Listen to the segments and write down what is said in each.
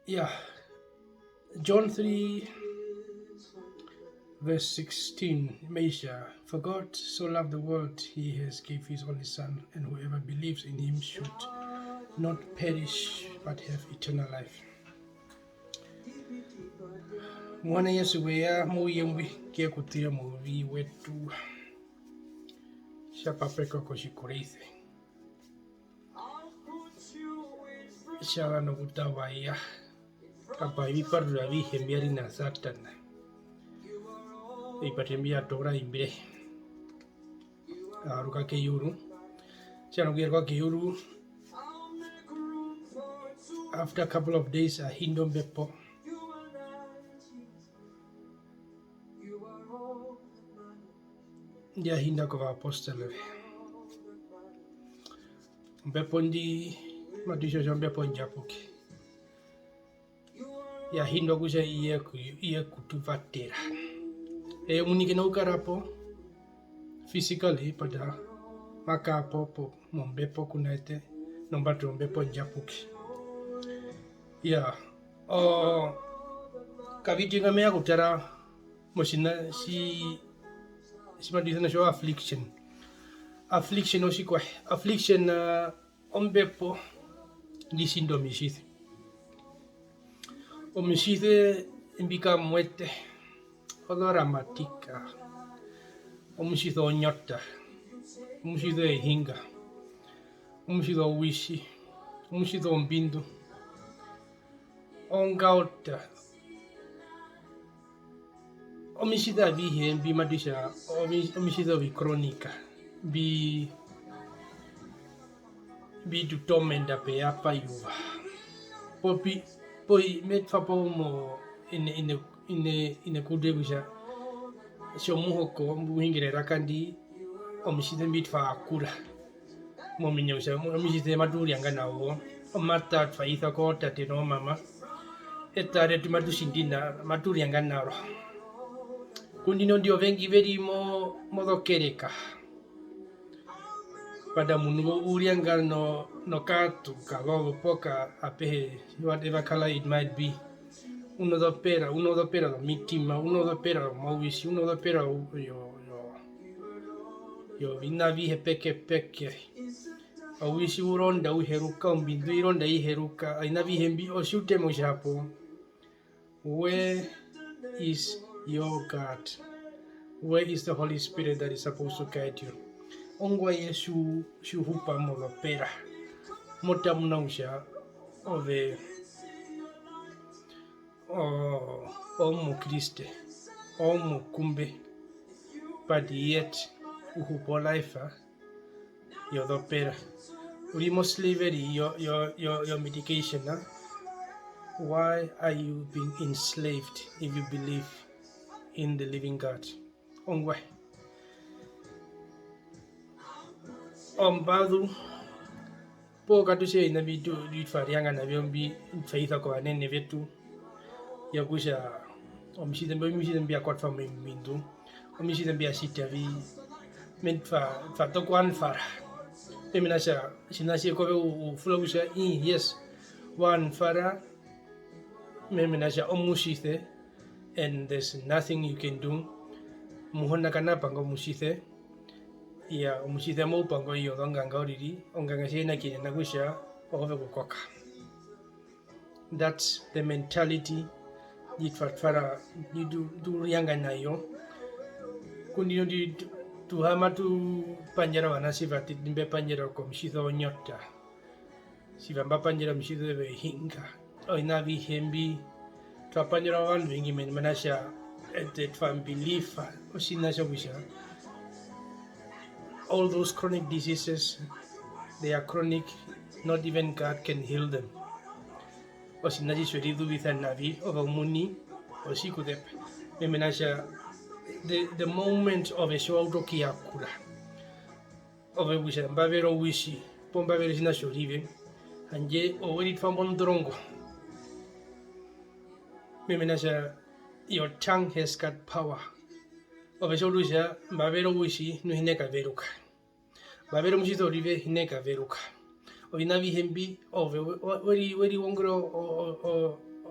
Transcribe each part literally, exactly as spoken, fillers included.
Yeah, John three, verse sixteen, mai tja, "For God so loved the world, he has gave his only Son, and whoever believes in him should not perish but have eternal life." Muhona Jesu we ya mouye mbwi ke kutire mouvi wetu, tja papeka kotjikoroise. Tja za nokutavaya, apa oviparuriro avihe mbya ri na Satana. Ovipate mbi vya toora imbi, a yaruka keyuru. Tja za nokuyaruka keyuru, after a couple of days, a hinda ombepo. Ndja hinda kovaapostele ve. Ombepo ndji, matu tja kutja ombepo ondjapuke. Ya hindwa kutja i ye ku-, i ye kutuvatera. Eye omuini ke na kukara po, physically, but, uh, ma kara po, po, mombepo ku na eṱe, nombatero yombepo ondjapuke. Iyaa, o, kaviti nga me ya okutara motjiṋa tji, tji matu isana kutja o affliction. Affliction otjikwaye? Affliction, ah, ombepo ndji tjinda omitjise. Omitjise mbi kamu wete, ozoramatika, omutjise wonyota, omutjise wehinga, omutjise wowisi, omutjise wombindu, ongauta, omitjise avihe mbi matu tja omi-, omitjise ovikronika, mbi-, mbi tu tormenta pevapayuva. Popi-, poi-, me twa po mo-, ine, ine, ine, ine kuuta kutja tjomuhoko mbu hungire eraka ndi, omitjise mbi twa kura momiinyo kutja omitjise matu ryanga na wo, omata twa isa kootate noomama, eta retu matu tjindi na, matu ryanga na ro. Kundino ndi ovengi ve ri mo-, mozokereka, pata omundu ngo u ryanga no-, nokatu kazozo poka apehe, whatever color it might be. U nozopera, u nozopera zomitima, u nozopera zomauwisi, u nozopera yo-, yo-, yo-, yoviṋa avihe pekepeke. Owisi u ronda u heruka, ombindu i ronda i heruka, oviṋa avihe mbi, otji u temwa kutja hapo, where is your God? Where is the Holy Spirit that is supposed to guide you? Ongwaye tji u-, tji u hupa mozopera, mo tamuna kutja ove o-, omukriste, omukumbe, but yet u hupa o life yozopera. U ri mo slavery yo, yo, yo, yo medication, ah? Why are you being enslaved if you believe in the living God? Ongwaye. Ombazu, poo katu tje oviṋa mbi tu-, mbi twa ryanga na vyo, mbi twa isa kovanene vetu, vyokutja omitjise mbyo, omitjise mbya kwatwa mombindu, omitjise mbya tjita vi, me-, twa, twa toka okuanfara. Mena kutja otjiṋa tje kove u-, u fula kutja, ii, yes, wa anfara, mena kutja omutjise, and there's nothing you can do. Muhona ka na panga omutjise. Iya, omutjise mau panga i yozonganga uriri, onganga tji i na kuyenena kutja ove ku koka. That's the mentality ndji twa twara, ndji tu, tu ryanga na yo. Kundino ndi tu, tu haama tu pandjara ovanatje vatiti mbe pandjara komutjise wonyota. Tjiva mba pandjara omutjise wehinga, oviṋa avihe mbi twa pandjara ovandu ovengi mena, mena kutja eṱe twa beliefa otjiṋa tjokutja all those chronic diseases, they are chronic, not even God can heal them. Otjiṋa tji twe rizuvisa navi ove omuini, otji ku zepa. Mena kutja the, the moment ove tji wa utu okuyakura, ove kutja mba vera owisi, poo mba vera otjiṋa tjorive, handje ove we ritwa mondorongo. Mena kutja your tongue has got power. Ove tji wa utu kutja mba vera owisi, nu hi na kaveruka. Mba vera omutjise worive, hi na kaveruka. Oviṋa avihe mbi, ove we, we, we ri, we riwongera o, o, o, o,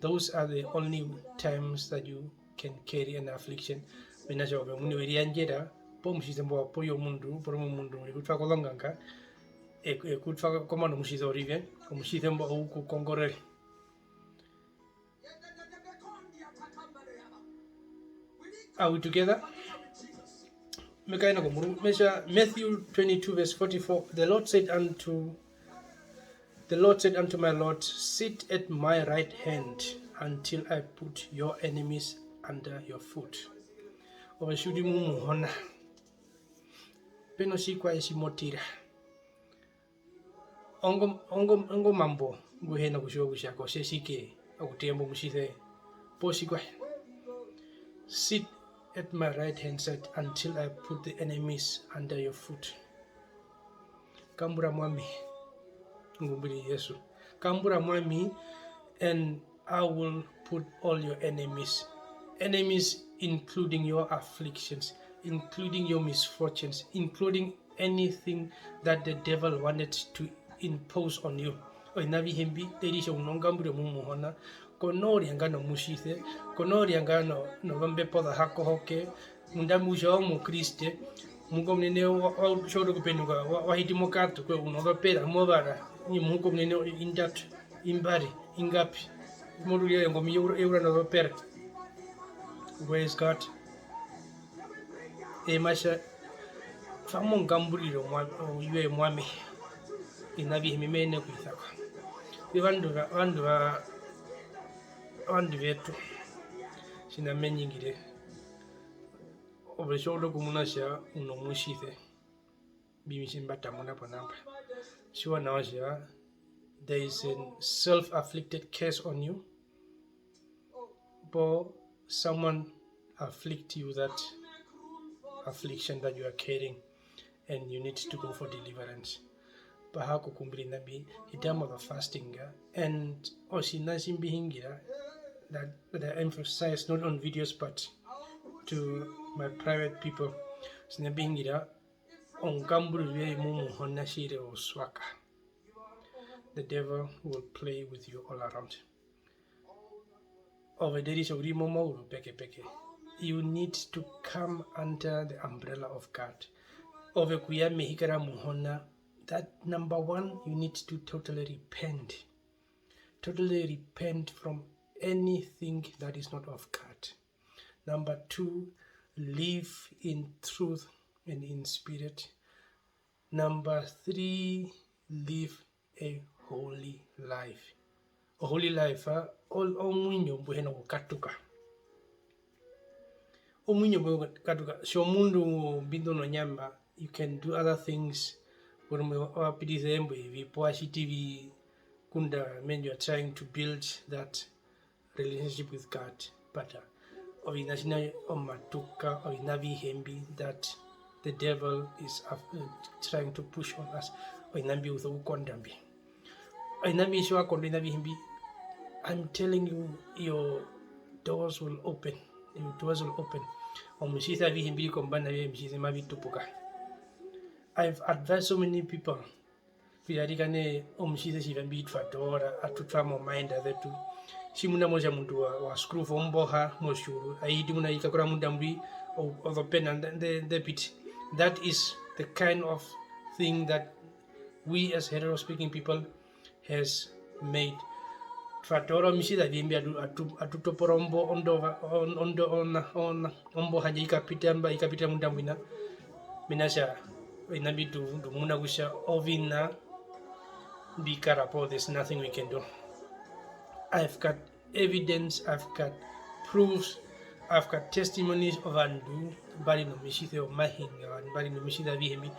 Those are the only times that you can carry an affliction. Mena kutja ove omuini we riyandjera pomutjise mbo wa po yomundu, porumwe omundu e ku twa kozonganga, e ku twa komana omutjise orive, omutjise mbo au ku kongorere. Are we together? Me kaena komurungu. Me tja Matthew twenty-two verse forty-four, the Lord said unto the Lord said unto my Lord, sit at my right hand until I put your enemies under your foot. Ove tji u ri mu Muhona, pe notjikwaye tji mo tira. Ongo, ongo, ongo mambo ngu hi na kutjiwa kutja kotjotjike okuteya mbo mutjise poo tjikwaye. Sit at my right hand side until I put the enemies under your foot. Kambura mu ami, ngu mbu ri Jesu. Kambura mu ami, and I will put all your enemies. Enemies including your afflictions, including your misfortunes, including anything that the devil wanted to impose on you. Oviṋa avihe mbi, erisha u nongamburiro mu Muhona, ko noorianga nomutjise, ko noorianga no-, nozombepo za ha kohoke, munda mbu kutja omukriste, muhuka omunene wa, wa, tji wa utu okupenduka, wa, wa hiti mokatu, kwe u nozopera, movara, indji muhuka omunene indatu, imbari, ingapi, mo rurire engomi yeura, yeura nozopera. Praise God. Eye ma tja, twa mo ongamburiro mwa-, yoye mu ami, oviṋa avihe mbi me yenene okuisa ko. Ovandu va, ovandu va, ovandu vetu, tjiṋa me ningire, ove tji wa utu okumuna kutja u nomutjise, mbi mi tji mba tamuna ponamba, tjiwa nawa kutja there is a self-afflicted curse on you, poo someone afflict you that affliction that you are carrying, and you need to go for deliverance. Paha kukumbira oviṋa mbi, the time of the fasting, uh, and otjiṋa tji mbi hungira, that, that I emphasize not on videos but to my private people, otjiṋa mbi hungira, ongamburiro yoye mu Muhona tjiri oswaka. The devil will play with you all around. Ove nderisha u ri momauru pekepeke. You need to come under the umbrella of God. Ove kuya mehi ra Muhona, that number one, you need to totally repent. Totally repent from anything that is not of God. Number two, live in truth and in spirit. Number three, live a holy life. A holy life, ah, ol-, omuinyo mbu hi na kukatuka. Omuinyo mbu hi na kukatuka. Tjomundu mbi ndu nonyama, you can do other things. Porumwe wa pitisa embo evi, poo wa tjiti vi, ngunda, I mean, you are trying to build that relationship with God, but, uh, oviṋa tjina omatuka, oviṋa avihe mbi that the devil is, uh, trying to push on us, oviṋa mbi u sokukonda mbi. Oviṋa mbi tji wa kondo oviṋa avihe mbi, I'm telling you, your doors will open, your doors will open. Omitjise avihe mbi ri kombanda yoye, omitjise mavi tupuka. I've advised so many people. Kutja arikana omitjise tjiva mbi twa toora, atu twa momaenda wetu. Tjimuna mo tja omundu wa, wa scruva omboha motjiuru, ai hiti muna i kakura munda mbwi, o-, ozopena nde, nde, nde piti. That is the kind of thing that we as Herero speaking people has made. Twa toora omitjise avihe mbi atu, atu, atu topora ombo-, ondova, on-, ondo-, ona, ona, omboha ndji i kapita mba, i kapita munda mbwina. Mena rokutja oviṋa mbi tu, tu muna kutja oviṋa mbi kara po, there's nothing we can do. I've got evidence, I've got proofs, I've got testimonies ovandu mba ri nomitjise omahinga, ovandu mba ri nomitjise avihe mbi,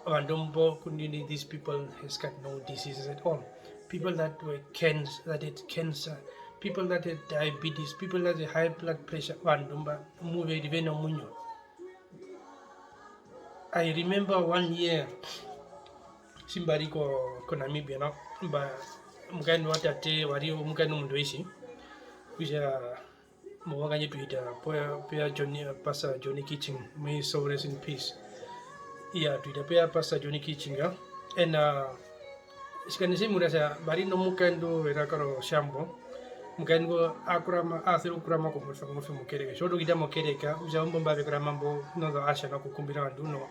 ovandu mbo ku ndino, these people has got no diseases at all. People that were canc-, that had cancer, people that had diabetes, people that had high blood pressure, ovandu mba mu ve ri ve nomuinyo. I remember one year, tji mba ri ko, ko Namibia nao, mba, omukaendu wa tate wa ri omukaendu omundu wetji, kutja mouvangi wandje tu hita puya, puya Johnny, Pastor Johnny Kitching, may his soul rest in peace. Iya, tu hita puya Pastor Johnny Kitching, ya. Ena, Tjikando tji mbi muna kutja mba ri nomukaendu weraka rOtjiwambo, omukaendu ngo aa kurama, aa sere okukurama komufi, komufi mokereka. Tji wa utu okuhita mokereka, kutja imbo mba ve kurama mbo, nozo usher nokukumbira ovandu, no.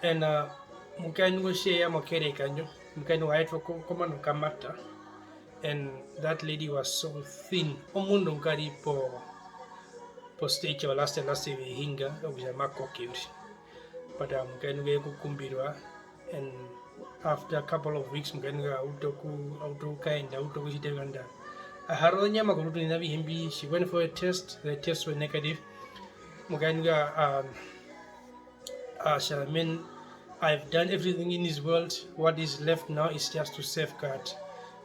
And, uh, omukaendu ngo tje ya mokereka ndjo, omukaendu wa etwa ko-, komana okamata, and that lady was so thin. Omundu ngu ka ri po, po stage o last, last vihinga, okutja ma koke uriri. But, uh, omukaendu ngo ee kukumbirwa, and after a couple of weeks, omukaendu ngo a utu oku-, a utu okukaenda, a utu okutjita eyuva nda. A hara ozonyama korutu, oviṋa avihe mbi, she went for a test, the tests were negative. Omukaendu ngo a, a, a tja, "Man, I've done everything in this world, what is left now is just to serve God."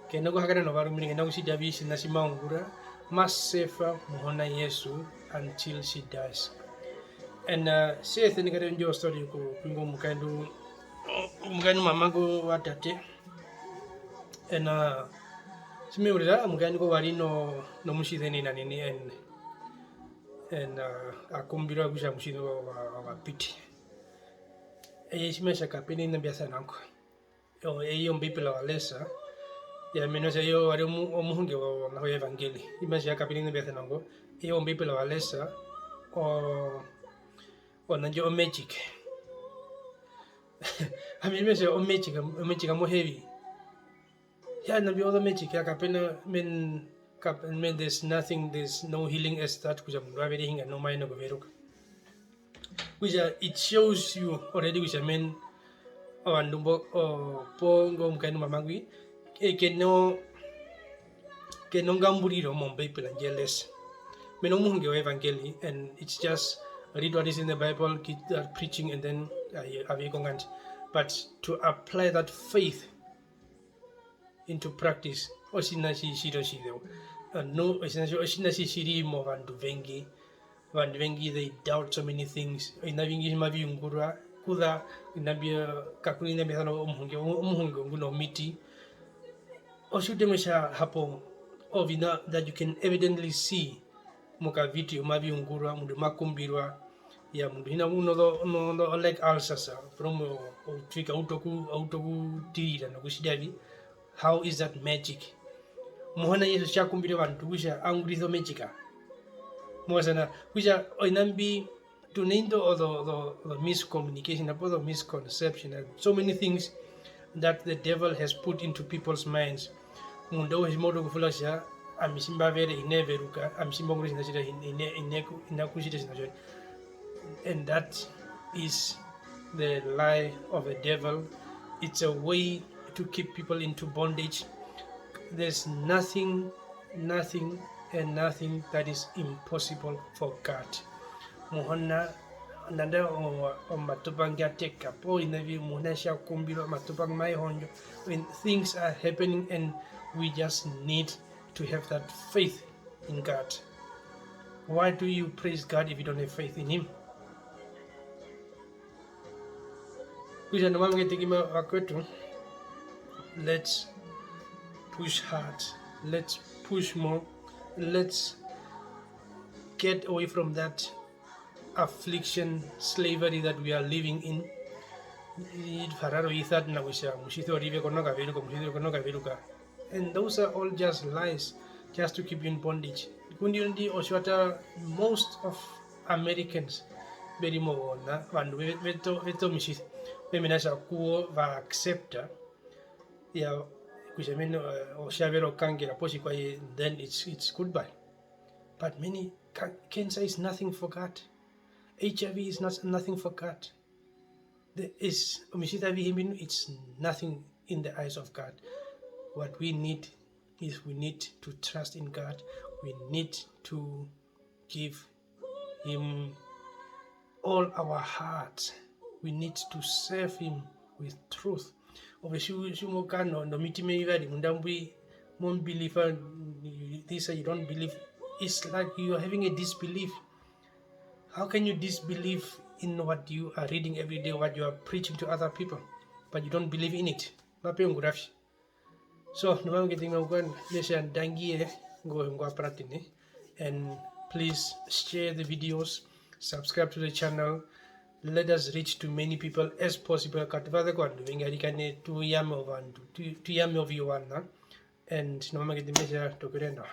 Ke na kuhakaena novarumendu, ke na kutjita vi, otjiṋa tji ma ungura, ma serve Muhona Jesu until she dies. And, uh, tji me seneka indjo story ku, ku ingo mukaendu, mukaendu mama ngo wa tate. And, uh, tji me urira, mukaendu ngo wa ri no, nomutjise nena nene, and, and, uh, a kumbirwa kutja omutjise wa, wa, wa piti. Eye tji ma tja kape na oviṋa mbya sana ngo. O-, eye Ombeibela wa lesa, ya mena rokutja eye wa ri omu-, omuhungi wo-, wEvangeli. Tji ma tja kape na oviṋa mbya sana ngo, eye Ombeibela wa lesa, o-, ona ndjo o magic. Ami tji me tja o magic, o magic mo heavy. Ya, oviṋa mbyo ozo magic, ya kape na, men, kap-, men, there's nothing, there's no healing as that, kutja omundu a vere ohinga nao ma yenene okuveruka. Kutja it shows you already kutja, men, ovandu mbo, o-, poo ingo mukaendu mama ngwi, e-, ke no-, ke nongamburiro mOmbeibela ndje lesa. Men, omuhungi wEvangeli, and it's just read what is in the Bible, get that preaching, and then, uh, ave i konganda. But to apply that faith, into practice otjiṋa tji tji ri otjizeu. Anu otjiṋa tjo, otjiṋa tji tji ri movandu vengi. Ovandu vengi, they doubt so many things. Oviṋa vingi tji mavi ungurwa, kuza oviṋa mbyo, kaku na oviṋa mbya sana omuhungi, omuhungi ngu na omiti. Otjiuta imwe tja hapo, oviṋa that you can evidently see mokavideo mavi ungurwa, omundu ma kumbirwa, ya, omundu hina uno zo, uno, uno, like ulcers, from outwika, autu oku, autu okutirira nokutjita vi, how is that magic? Muhona Jesu tja kumbire ovandu kutja a ungurisa o magic. Mokasana kutja oviṋa mbi, tu na indo ozo, ozo, ozo miscommunication, apo ozo misconception, and so many things that the devil has put into people's minds. Omundu auhe tji ma utu okufula kutja, ami tji mba vere hi nee veruka, ami tji mba ungura otjiṋa tjita hi nee, hi nee, hi nee ku-, hi na kutjita otjiṋa tjo. And that is the lie of the devil. It's a way to keep people into bondage. There's nothing, nothing, and nothing that is impossible for God. Muhona, nanda o-, omatupa nga teka po, oviṋa vi Muhona tja kumbirwa, omatupa nga maye hondjo. When things are happening and we just need to have that faith in God. Why do you praise God if you don't have faith in Him? Kutja nomambo ngetekima vakwetu, let's push hard, let's push more, let's get away from that affliction, slavery that we are living in. Twa rara oisatana kutja omutjise orive ko na kaveruka, omutjise ko na kaveruka. And those are all just lies, just to keep you in bondage. Kundi undi otjiwata, most of Americans ve ri mona, ovandu ve-, ve to-, ve to mitjise, ve mena kutja kuwo va accepta, ya, kutja mena, eh, otja ve ri okangera poo tjikwaye, then it's, it's goodbye. But many, ca-, cancer is nothing for God. H I V is not, nothing for God. There is, omitjise avihe mbino, it's nothing in the eyes of God. What we need is we need to trust in God. We need to give Him all our hearts. We need to serve Him with truth. Ove tji-, tji mo kara no-, nomitima vivari, munda mbwi mo believe, uh, this, uh, you don't believe, it's like you are having a disbelief. How can you disbelieve in what you are reading every day, what you are preaching to other people, but you don't believe in it? Mape ungura vi. So, nomambo ngetekima, mena kutja ndangi ye ngo-, ngwa puratene, and please share the videos, subscribe to the channel, let us reach to many people as possible, katu vaze kovandu vengi, arikana tu yame ovandu, tu-, tu yame oviwaṋa, and nomambo ngetekima, tokwire nawa.